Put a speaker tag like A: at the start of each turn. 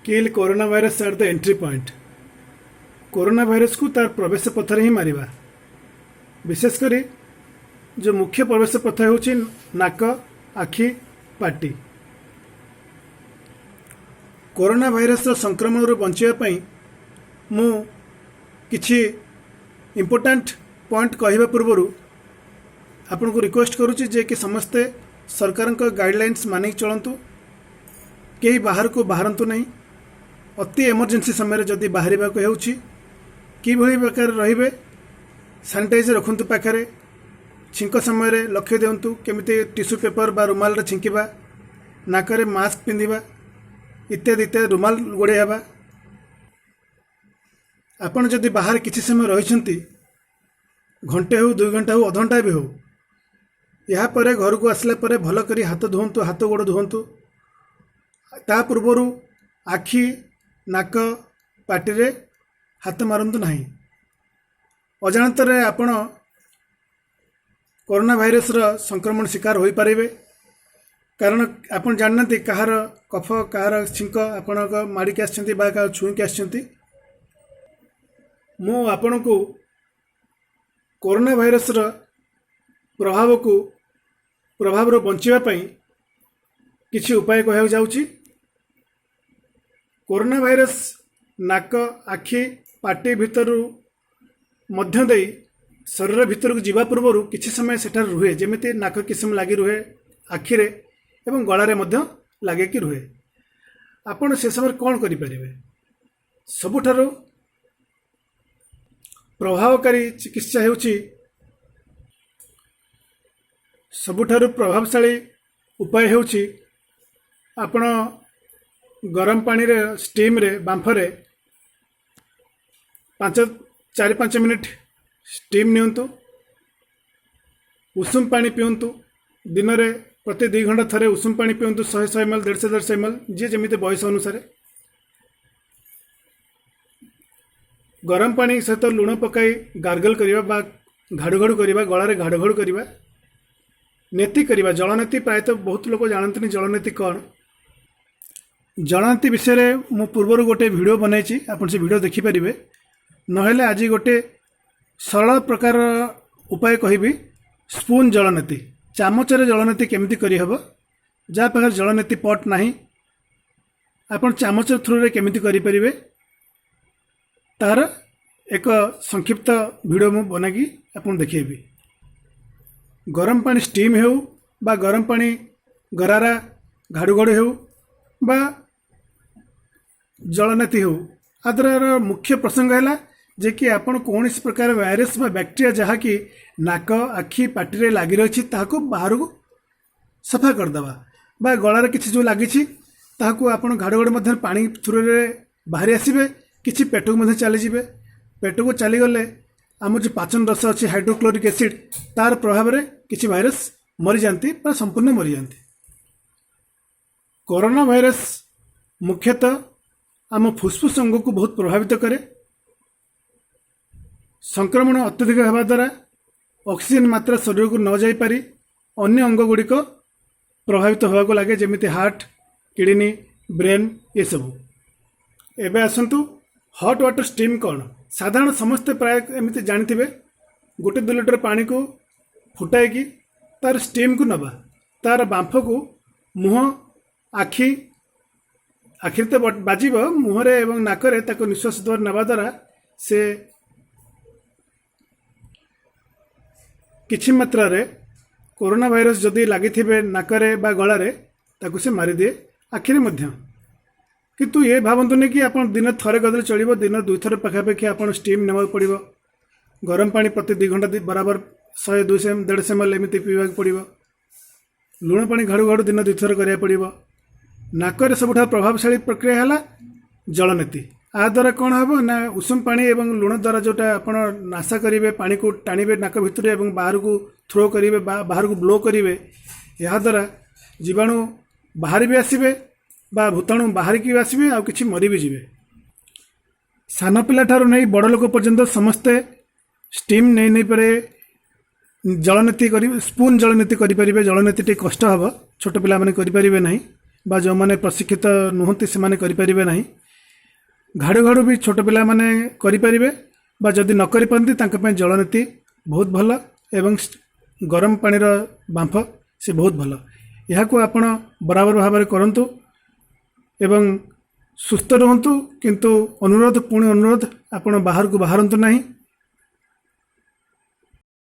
A: Kill corona virus at the entry point. Corona ଭାଇରସକୁ ତାର ପ୍ରବେଶ ପଥରେ ହିଁ ମାରିବା। ବିଶେଷ କରି ଯେଉଁ ମୁଖ୍ୟ ପ୍ରବେଶ ପଥ ହେଉଛି ନାକ, ଆଖି, ପାଟି। କରୋନା ଭାଇରସର ସଂକ୍ରମଣରୁ ବଞ୍ଚିବା ପାଇଁ ମୁଁ କିଛି ଇମ୍ପୋର୍ଟାଣ୍ଟ ପଏଣ୍ଟ କହିବା ପୂର୍ବରୁ ଆପଣଙ୍କୁ ରିକ୍ୱେଷ୍ଟ କରୁଛି ଯେ କି ସମସ୍ତେ ସରକାରଙ୍କ ଗାଇଡ଼ଲାଇନ୍ସ ମାନିକି ଚଳନ୍ତୁ। କେହି ବାହାରକୁ ବାହାରନ୍ତୁ ନାହିଁ। ଅତି ଏମର୍ଜେନ୍ସି ସମୟରେ ଯଦି ବାହାରିବାକୁ ହେଉଛି, କିଭଳି ପ୍ରକାର ରହିବେ? ସାନିଟାଇଜର ରଖନ୍ତୁ ପାଖରେ। ଛିଙ୍କ ସମୟରେ ଲକ୍ଷ୍ୟ ଦିଅନ୍ତୁ କେମିତି ଟିସୁ ପେପର ବା ରୁମାଲରେ ଛିଙ୍କିବା, ନାକରେ ମାସ୍କ ପିନ୍ଧିବା ଇତ୍ୟାଦି ଇତ୍ୟାଦି, ରୁମାଲ ଗୋଡ଼େଇ ହେବା। ଆପଣ ଯଦି ବାହାରେ କିଛି ସମୟ ରହିଛନ୍ତି, ଘଣ୍ଟେ ହେଉ, 2 ଘଣ୍ଟା ହେଉ, ଅଧଘଣ୍ଟା ବି ହେଉ, ଏହାପରେ ଘରକୁ ଆସିଲା ପରେ ଭଲ କରି ହାତ ଧୁଅନ୍ତୁ, ହାତ ଗୋଡ଼ ଧୁଅନ୍ତୁ। ତା ପୂର୍ବରୁ ଆଖି, ନାକ, ପାଟିରେ ହାତ ମାରନ୍ତୁ ନାହିଁ। ଅଜାଣତରେ ଆପଣ କରୋନା ଭାଇରସର ସଂକ୍ରମଣ ଶିକାର ହୋଇପାରିବେ, କାରଣ ଆପଣ ଜାଣିନାହାନ୍ତି କାହାର କଫ, କାହାର ଛିଙ୍କ ଆପଣଙ୍କ ମାଡ଼ିକି ଆସିଛନ୍ତି ବା କାହାର ଛୁଇଁକି ଆସିଛନ୍ତି। ମୁଁ ଆପଣଙ୍କୁ କରୋନା ଭାଇରସର ପ୍ରଭାବରୁ ବଞ୍ଚିବା ପାଇଁ କିଛି ଉପାୟ କହିବାକୁ ଯାଉଛି। କରୋନା ଭାଇରସ ନାକ, ଆଖି, ପାଟି ଭିତରୁ ମଧ୍ୟ ଦେଇ ଶରୀର ଭିତରକୁ ଯିବା ପୂର୍ବରୁ କିଛି ସମୟ ସେଠାରେ ରୁହେ। ଯେମିତି ନାକ କିଛି ସମୟ ଲାଗି ରୁହେ, ଆଖିରେ ଏବଂ ଗଳାରେ ମଧ୍ୟ ଲାଗିକି ରୁହେ। ଆପଣ ସେ ସମୟରେ କ'ଣ କରିପାରିବେ? ସବୁଠାରୁ ପ୍ରଭାବକାରୀ ଚିକିତ୍ସା ହେଉଛି, ସବୁଠାରୁ ପ୍ରଭାବଶାଳୀ ଉପାୟ ହେଉଛି ଆପଣ ଗରମ ପାଣିରେ ଷ୍ଟିମ୍ରେ, ବାମ୍ଫରେ 4-5 ମିନିଟ୍ ଷ୍ଟିମ୍ ନିଅନ୍ତୁ। ଉଷୁମ ପାଣି ପିଅନ୍ତୁ। ଦିନରେ ପ୍ରତି 2 ଘଣ୍ଟା ଥରେ ଉଷୁମ ପାଣି ପିଅନ୍ତୁ, 100 100 ଏମ୍ ଏଲ୍, 150 150 ଏମ୍ ଏଲ୍, ଯିଏ ଯେମିତି ବୟସ ଅନୁସାରେ। ଗରମ ପାଣି ସହିତ ଲୁଣ ପକାଇ ଗାର୍ଗଲ କରିବା ବା ଘାଡ଼ୁ ଘାଡ଼ୁ କରିବା, ଗଳାରେ ଘାଡ଼ୁ ଘାଡ଼ୁ କରିବା, ନେତି କରିବା, ଜଳନେତି। ପ୍ରାୟତଃ ବହୁତ ଲୋକ ଜାଣନ୍ତିନି ଜଳନେତି କ'ଣ। ଜଳନେତି ବିଷୟରେ ମୁଁ ପୂର୍ବରୁ ଗୋଟେ ଭିଡ଼ିଓ ବନାଇଛି, ଆପଣ ସେ ଭିଡ଼ିଓ ଦେଖିପାରିବେ। ନହେଲେ ଆଜି ଗୋଟେ ସରଳ ପ୍ରକାର ଉପାୟ କହିବି, ସ୍ପୁନ୍ ଜଳନେତି। ଚାମଚରେ ଜଳନେତି କେମିତି କରିହେବ? ଯାହା ପାଖରେ ଜଳନେତି ପଟ୍ ନାହିଁ, ଆପଣ ଚାମଚ ଥ୍ରୁରେ କେମିତି କରିପାରିବେ, ତାର ଏକ ସଂକ୍ଷିପ୍ତ ଭିଡ଼ିଓ ମୁଁ ବନାଇକି ଆପଣଙ୍କୁ ଦେଖେଇବି। ଗରମ ପାଣି ଷ୍ଟିମ୍ ହେଉ ବା ଗରମ ପାଣି ଗରାରା ଘାଡ଼ୁ ଘାଡ଼ୁ ହେଉ ବା ଜଳନେତି ହେଉ, ୟାଦ୍ୱାରା ମୁଖ୍ୟ ପ୍ରସଙ୍ଗ ହେଲା ଯେ କି ଆପଣ କୌଣସି ପ୍ରକାର ଭାଇରସ୍ ବା ବ୍ୟାକ୍ଟେରିଆ ଯାହାକି ନାକ, ଆଖି, ପାଟିରେ ଲାଗି ରହିଛି, ତାହାକୁ ବାହାରକୁ ସଫା କରିଦେବା ବା ଗଳାରେ କିଛି ଯେଉଁ ଲାଗିଛି, ତାହାକୁ ଆପଣ ଘାଡ଼ୁ ଘାଡ଼ୁ ମଧ୍ୟ ପାଣି ଥ୍ରୁରେ ବାହାରି ଆସିବେ। କିଛି ପେଟକୁ ମଧ୍ୟ ଚାଲିଯିବେ। ପେଟକୁ ଚାଲିଗଲେ ଆମର ଯେଉଁ ପାଚନ ରସ ଅଛି, ହାଇଡ୍ରୋକ୍ଲୋରିକ୍ ଏସିଡ୍, ତାର ପ୍ରଭାବରେ କିଛି ଭାଇରସ୍ ମରିଯାଆନ୍ତି ବା ସମ୍ପୂର୍ଣ୍ଣ ମରିଯାଆନ୍ତି। କରୋନା ଭାଇରସ୍ ମୁଖ୍ୟତଃ ଆମ ଫୁସଫୁସ ଅଙ୍ଗକୁ ବହୁତ ପ୍ରଭାବିତ କରେ। ସଂକ୍ରମଣ ଅତ୍ୟଧିକ ହେବା ଦ୍ୱାରା ଅକ୍ସିଜେନ୍ ମାତ୍ରା ଶରୀରକୁ ନ ଯାଇପାରି ଅନ୍ୟ ଅଙ୍ଗ ଗୁଡ଼ିକ ପ୍ରଭାବିତ ହେବାକୁ ଲାଗେ, ଯେମିତି ହାର୍ଟ, କିଡ଼ନୀ, ବ୍ରେନ୍ ଏସବୁ। ଏବେ ଆସନ୍ତୁ, ହଟ୍ ୱାଟର ଷ୍ଟିମ୍ କ'ଣ? ସାଧାରଣ ସମସ୍ତେ ପ୍ରାୟ ଏମିତି ଜାଣିଥିବେ, 1-2 ଲିଟର ପାଣିକୁ ଫୁଟାଇକି ତାର ଷ୍ଟିମ୍କୁ ନେବା, ତାର ବାମ୍ଫକୁ ମୁହଁ, ଆଖି, ଆଖିରେ ତ ବାଜିବ, ମୁହଁରେ ଏବଂ ନାକରେ ତାକୁ ନିଶ୍ୱାସ ଦ୍ୱାରା ନେବା ଦ୍ୱାରା ସେ କିଛି ମାତ୍ରାରେ କରୋନା ଭାଇରସ୍ ଯଦି ଲାଗିଥିବେ ନାକରେ ବା ଗଳାରେ, ତାକୁ ସେ ମାରିଦିଏ, ଆଖିରେ ମଧ୍ୟ। କିନ୍ତୁ ଏ ଭାବନ୍ତୁନି କି ଆପଣ ଦିନ ଥରେ କରିଦେଲେ ଚଳିବ। ଦିନ ଦୁଇଥର ପାଖାପାଖି ଆପଣ ଷ୍ଟିମ୍ ନେବାକୁ ପଡ଼ିବ। ଗରମ ପାଣି ପ୍ରତି 2 ଘଣ୍ଟା ବରାବର 100, 200, 150 ଏମ୍ ଏଲ୍ ଏମିତି ପିଇବାକୁ ପଡ଼ିବ। ଲୁଣ ପାଣି ଘାଡ଼ୁ ଘାଡ଼ୁ ଦିନ ଦୁଇଥର କରିବାକୁ ପଡ଼ିବ। ନାକରେ ସବୁଠାରୁ ପ୍ରଭାବଶାଳୀ ପ୍ରକ୍ରିୟା ହେଲା ଜଳନେତି। ୟା ଦ୍ୱାରା କ'ଣ ହେବ ନା, ଉଷୁମ ପାଣି ଏବଂ ଲୁଣ ଦ୍ୱାରା ଯେଉଁଟା ଆପଣ ନାସା କରିବେ, ପାଣିକୁ ଟାଣିବେ ନାକ ଭିତରେ ଏବଂ ବାହାରକୁ ଥ୍ରୋ କରିବେ ବା ବାହାରକୁ ବ୍ଲୋ କରିବେ, ଏହାଦ୍ୱାରା ଜୀବାଣୁ ବାହାରି ବି ଆସିବେ ବା ଭୂତାଣୁ ବାହାରିକି ବି ଆସିବେ ଆଉ କିଛି ମରି ବି ଯିବେ। ସାନ ପିଲାଠାରୁ ନେଇ ବଡ଼ ଲୋକ ପର୍ଯ୍ୟନ୍ତ ସମସ୍ତେ ଷ୍ଟିମ୍ ନେଇ ନେଇପାରେ, ଜଳନୀତି କରି, ସ୍ପୁନ୍ ଜଳନୀତି କରିପାରିବେ। ଜଳନୀତି ଟିକେ କଷ୍ଟ ହେବ, ଛୋଟ ପିଲାମାନେ କରିପାରିବେ ନାହିଁ। ବା ଯେଉଁମାନେ ପ୍ରଶିକ୍ଷିତ ନୁହନ୍ତି ସେମାନେ କରିପାରିବେ ନାହିଁ। ଘାଡ଼ୁ ଘାଡ଼ୁ ବି ଛୋଟ ପିଲାମାନେ କରିପାରିବେ ବା ଯଦି ନ କରିପାରନ୍ତି, ତାଙ୍କ ପାଇଁ ଜଳନୀତି ବହୁତ ଭଲ ଏବଂ ଗରମ ପାଣିର ବାମ୍ଫ ସେ ବହୁତ ଭଲ। ଏହାକୁ ଆପଣ ବରାବର ଭାବରେ କରନ୍ତୁ ଏବଂ ସୁସ୍ଥ ରୁହନ୍ତୁ। କିନ୍ତୁ ଅନୁରୋଧ, ପୁଣି ଅନୁରୋଧ, ଆପଣ ବାହାରକୁ ବାହାରନ୍ତୁ ନାହିଁ।